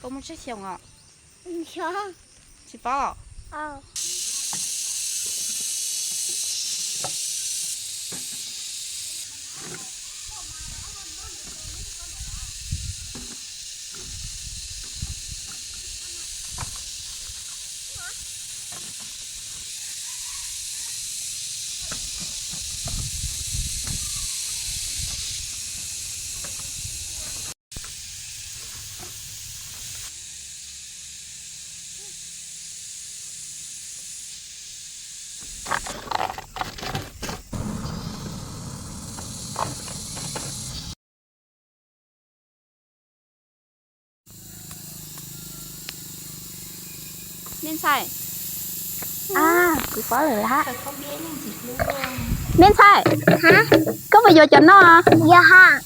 Koj muaj tsawg xyoo os? Tsis paub. Me ntxhais, kuv paub lawm hab. Me ntxhais, koj puas yuav cov no? Yog hab.